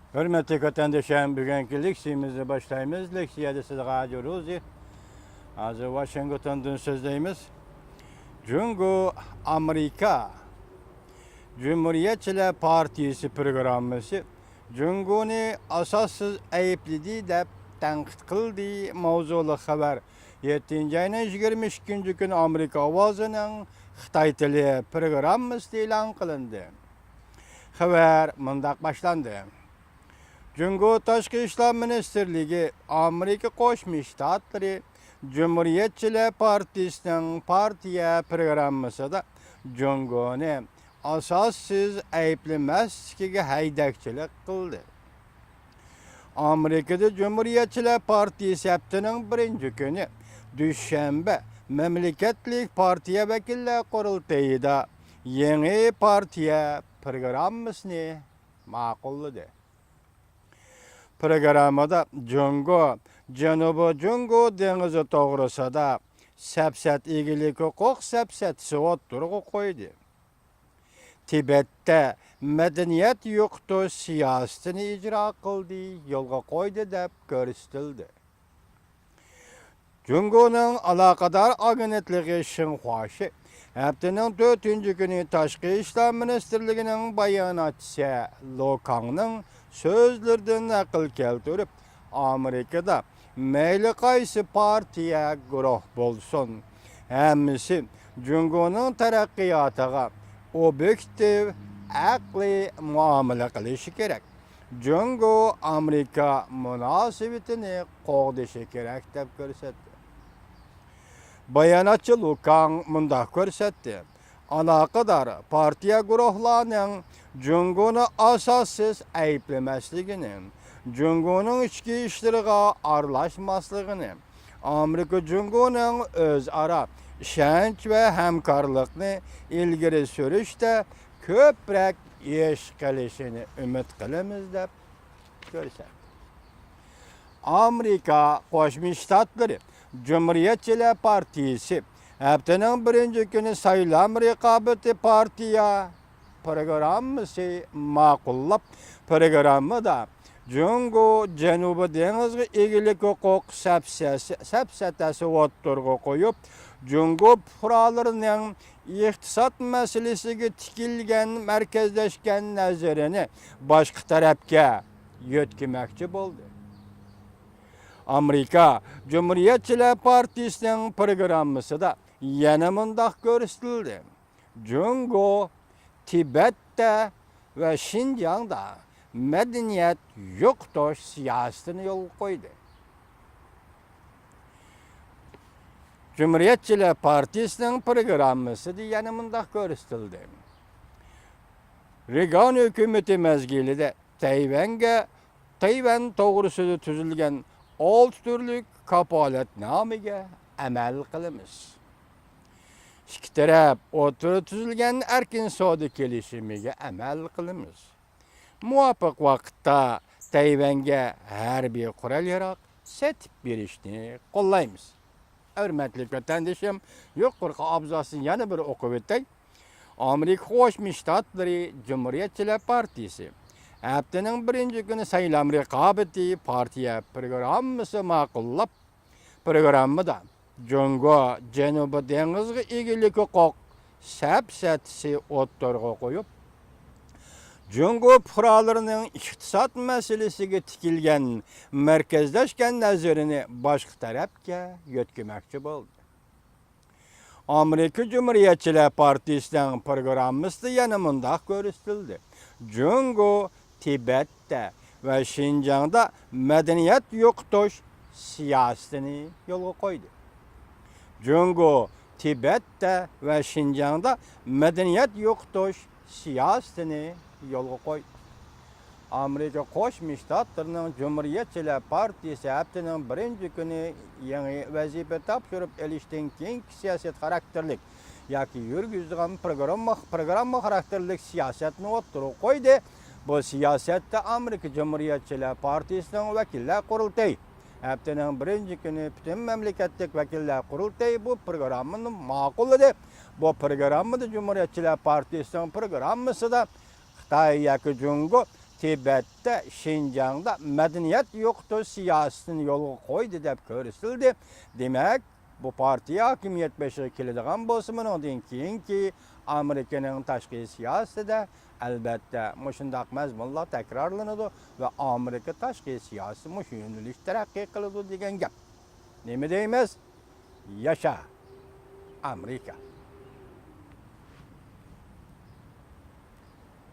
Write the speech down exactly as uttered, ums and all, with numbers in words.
ھۆرمەتلىك ۋەتەندىشىم، بۈگۈنكى لېكسىيىمىزنى باشلايمىز. لېكسىيەدە سىزگە ھاجى روزى. ھازىر ۋاشىنگتوندىن سۆزلەيمىز. جۇڭگو ئامېرىكا جۇمھۇرىيەتچىلەر پارتىيىسى پروگراممىسى جۇڭگونى ئاساسسىز ئەيىبلىدى دەپ تەنقىد قىلدى ماۋزۇلۇق خەۋەر. يەتتىنچى ئاينىڭ يىگىرمە ئىككىنچى كۈنى ئامېرىكا ئاۋازىنىڭ خىتاي تىلى پروگراممىسىدا ئېلان قىلىندى. خەۋەر مۇنداق باشلاندى. جۇڭگو تاشقى ئىشلار مىنىستىرلىكى ئامېرىكا قوشما شتاتلىرى جۇمھۇرىيەتچىلەر پارتىيىسىنىڭ پارتىيە پروگراممىسىدا جۇڭگونى ئاساسسىز ئەيىبلىمەسلىكىگە ھەيدەكچىلىك قىلدى. ئامېرىكىدا جۇمھۇرىيەتچىلەر پارتىيىسى ھەپتىنىڭ بىرىنچى كۈنى، دۈشەنبە، مەملىكەتلىك پارتىيە ۋەكىللەر قۇرۇلتىيىدا يېڭى پارتىيە پروگراممىسىنى ماقۇللىدى. پروگراممىدا جۇڭگو جەنۇبىي جۇڭگو دېڭىزى توغرىسىدا سەپسەت ئىگىلىك ھوقۇق سەپسەتىسى ئوتتۇرىغا قويدى. تىبەتتە مەدەنىيەت يوقىتىش سىياسىتىنى ئىجرا قىلدى، يولغا قويدى دەپ كۆرسىتىلدى. جۇڭگونىڭ ئالاقىدار ئاگېنتلىقى شىنخۇاشى ھەپتىنىڭ تۆتىنچى كۈنى تاشقى ئىشلار مىنىستىرلىكىنىڭ باياناتچىسى لو كاڭنىڭ سۆزلىرىدىن نەقىل كەلتۈرۈپ، ئامېرىكىدا مەيلى قايسى پارتىيە، گۇرۇھ بولسۇن، ھەممىسى جۇڭگونىڭ تەرەققىياتىغا ئوبيېكتىپ، ئەقلىي مۇئامىلە قىلىشى كېرەك. جۇڭگو ئامېرىكا مۇناسىۋىتىنى قوغدىشى كېرەك دەپ كۆرسەتتى. باياناتچى لۇ كاڭ مۇنداق كۆرسەتتى، ئالاقىدار پارتىيە گۇرۇھلارنىڭ جۇڭگونى ئاساسسىز ئەيىبلىمەسلىكىنى، جۇڭگونىڭ ئىچكى ئىشلىرىغا ئارىلاشماسلىقىنى، ئامېرىكا جۇڭگونىڭ ئۆزئارا ئىشەنچ ۋە ھەمكارلىقنى ئىلگىرى سۈرۈشتە كۆپرەك ئىش قىلىشىنى ئۈمىد قىلىمىز دەپ كۆرسەتتى. ئامېرىكا قوشما شتاتلىرى جۇمھۇرىيەتچىلەر پارتىيىسى ھەپتىنىڭ بىرىنچى كۈنى سايلام رىقابىتى پارتىيە پروگراممىسى ماقۇللاپ، پروگراممىدا جۇڭگو جەنۇبىي دېڭىزغا ئىگىلىك ھوقۇق سەپسەسى-، سەپسەتەسى ئوتتۇرىغا قويۇپ، جۇڭگو پۇقرالىرىنىڭ ئىقتىساد مەسىلىسىگە تىكىلگەن مەركەزلەشكەن نەزىرىنى باشقا تەرەپكە يۆتكىمەكچى بولدى. ئامېرىكا جۇمھۇرىيەتچىلەر پارتىيىسىنىڭ پروگراممىسىدا يەنە مۇنداق كۆرسىتىلدى. جۇڭگو تىبەتتە ۋە شىنجاڭدا مەدەنىيەت يوقىتىش سىياسىتىنى يولغا قويدى. جۇمھۇرىيەتچىلەر پارتىيىسىنىڭ پروگراممىسىدا يەنە مۇنداق كۆرسىتىلدى. رېگان ھۆكۈمىتى مەزگىلىدە تەيۋەنگە، تەيۋەن توغرىسىدا تۈزۈلگەن ئالتە تۈرلۈك كاپالەتنامىگە ئەمەل قىلىمىز. ئىككى تەرەپ ئوتتۇرىدا تۈزۈلگەن ئەركىن سودا كېلىشىمىگە ئەمەل قىلىمىز. مۇۋاپىق ۋاقىتتا تەيۋەنگە ھەربىي قورال-ياراغ سېتىپ بېرىشنى قوللايمىز. ھۆرمەتلىك ۋەتەندىشىم، يۇقىرىقى ئابزاسنى يەنە بىر ئوقۇۋېتەي. ئامېرىكا قوشما شتاتلىرى جۇمھۇرىيەتچىلەر پارتىيىسى ھەپتىنىڭ بىرىنچى كۈنى سايلام رىقابىتى پارتىيە پروگراممىسى ماقۇللاپ، پروگراممىدا جۇڭگو جەنۇبىي دېڭىزغا ئىگىلىك ھوقۇق سەپسەتىسى ئوتتۇرىغا قويۇپ، جۇڭگو پۇقرالىرىنىڭ ئىقتىساد مەسىلىسىگە تىكىلگەن مەركەزلەشكەن نەزىرىنى باشقا تەرەپكە يۆتكىمەكچى بولدى. ئامېرىكا جۇمھۇرىيەتچىلەر پارتىيىسىنىڭ پروگراممىسىدا يەنە مۇنداق كۆرسىتىلدى: جۇڭگو تىبەتتە ۋە شىنجاڭدا مەدەنىيەت يوقىتىش سىياسىتىنى يولغا قويدى. جۇڭگو تىبەتتە ۋە شىنجاڭدا مەدەنىيەت يوقىتىش سىياسىتىنى يولغا قويدى. ئامېرىكا قوشما شتاتلىرىنىڭ جۇمھۇرىيەتچىلەر پارتىيىسى ھەپتىنىڭ بىرىنچى كۈنى يېڭى ۋەزىپە تاپشۇرۇپ ئېلىشتىن كېيىنكى سىياسەت خاراكتېرلىك ياكى يۈرگۈزىدىغان پروگرامما، پروگرامما خاراكتېرلىك سىياسەتنى ئوتتۇرىغا قويدى. بۇ سىياسەتتە ئامېرىكا جۇمھۇرىيەتچىلەر پارتىيىسىنىڭ ۋەكىللەر قۇرۇلتىيى ھەپتىنىڭ بىرىنچى كۈنى پۈتۈن مەملىكەتلىك ۋەكىللەر قۇرۇلتىيى بۇ پروگراممىنى ماقۇللىدى. بۇ پروگراممىدا جۇمھۇرىيەتچىلەر پارتىيىسىنىڭ پروگراممىسىدا خىتاي ياكى جۇڭگو تىبەتتە، شىنجاڭدا مەدەنىيەت يوقىتىش سىياسىتىنى يولغا قويدى دەپ كۆرسىتىلدى. دېمەك، بۇ پارتىيە ھاكىمىيەت بېشىغا كېلىدىغان بولسا، مۇنىڭدىن كېيىنكى ئامېرىكىنىڭ تاشقى سىياسىتىدە، ئەلۋەتتە، مۇشۇنداق مەزمۇنلار تەكرارلىنىدۇ ۋە ئامېرىكا تاشقى سىياسىتى مۇشۇ يۆنىلىشتە تەرەققىي قىلىدۇ دېگەن گەپ. نېمە دەيمىز؟ ياشا، ئامېرىكا!